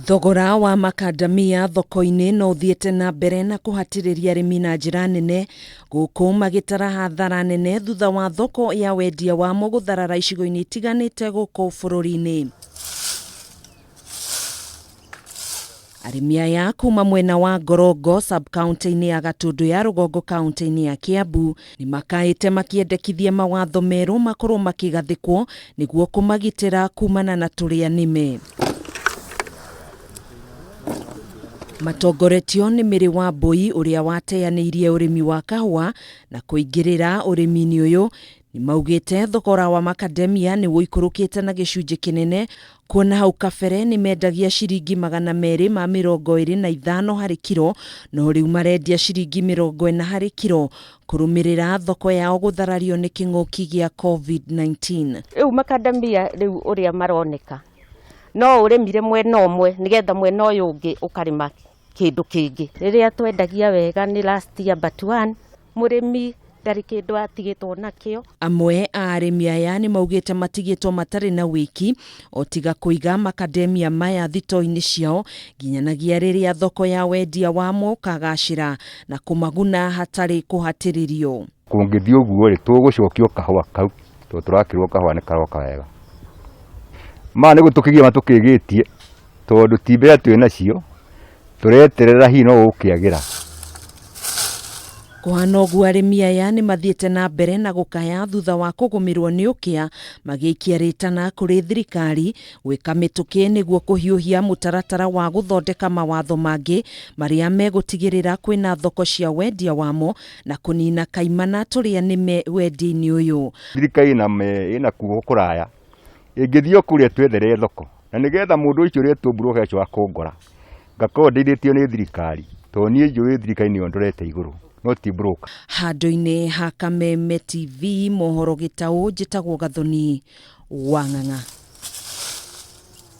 Thogora wa makandamia thoko-inĩ no ũthiĩte na mbere na kũhatĩrĩria arĩmi na njĩra nene gũkũ magĩtara hathara nene thutha wa thoko ya wendia wamo gũtharara icigo-inĩ itiganĩte gũkũ bũrũri-inĩ. Arĩmi aya kuma mwena wa Ngorongo sub-county-inĩ ya Gatũndũ ya Rũgongo kaunti-inĩ ya Kiambu nĩmakaĩte makĩendekithia mawatho merũ makorwo makĩgathĩkwo nĩguo kũmagitĩra kumana na tũrĩa nĩme. Matongoretio nĩ Mary Wambui ũrĩa wateanĩirie ũrĩmi wa kahũa na kũingĩrĩra ũrĩmi-inĩ ũyũ, nĩmaugĩte thogora wa macadamia nĩwũikũrũkĩte na gĩcunjĩ kĩnene kuona hau kabere nĩmendagia ciringi 225 harĩ kiro no rĩu marendia ciringi 40 harĩ kiro kũrũmĩrĩra thoko yao gũtharario nĩ kĩng'ũki gĩa COVID-19. Rĩu macadamia rĩu ũrĩa maroneka no ũrĩmire mwena ũmwe nĩgetha mwena ũyũ ũngĩ ũkarĩma kĩndũ kĩngĩ. Rĩrĩa twendagia wega nĩ last year but one, mũrĩmi ndarĩ kĩndũ atigĩtwo nakĩo. Amwe a arĩmi aya nĩ maugĩte matigĩtwo matarĩ na wĩki o tiga kũiga makademia maya thitoo-inĩ ciao nginyanagia rĩrĩa thoko ya wendia wamo ũkagacĩra na kũmaguna hatarĩ kũhatĩrĩrio. Kũngĩthiĩ ũguo rĩ, tũgũcokio kahũa kau tondũ tũrakĩrwo kahũa nĩ karoka wega. Maya nĩ gũtũkĩgia matũkĩgĩtie tondũ ti mbea twĩ nacio, tũreterera hihi no gũgũkĩagĩra. Kũhana ũguo arĩmi aya nĩ mathiĩte na mbere na gũkaya thutha wa kũgũmĩrwo nĩ ũkĩa magĩikia rĩtana kũrĩ thirikari gwĩka mĩtũkĩ nĩguo kũhiũhia mũtaratara wa gũthondeka mawatho mangĩ marĩa megũtigĩrĩra kwĩna thoko cia wendia wamo na kũnina kaimana tũrĩa nĩme wendia-inĩ ũyũ. Thirikari ĩna kuo kũraya ĩngĩthiĩ o kũrĩa twethere thoko na nĩgetha mũndũ ũcio ũretwo mburũka ũcio wa kũngora ngakorwo ndeithĩtio nĩ thirikari tondũ niĩ njũĩ thirikari nĩyo ndorete igũrũ no ti broker. Handũ-inĩ ha Kameme TV mohoro gĩtaũ njĩtagwo Gathoni wa Ng'ang'a.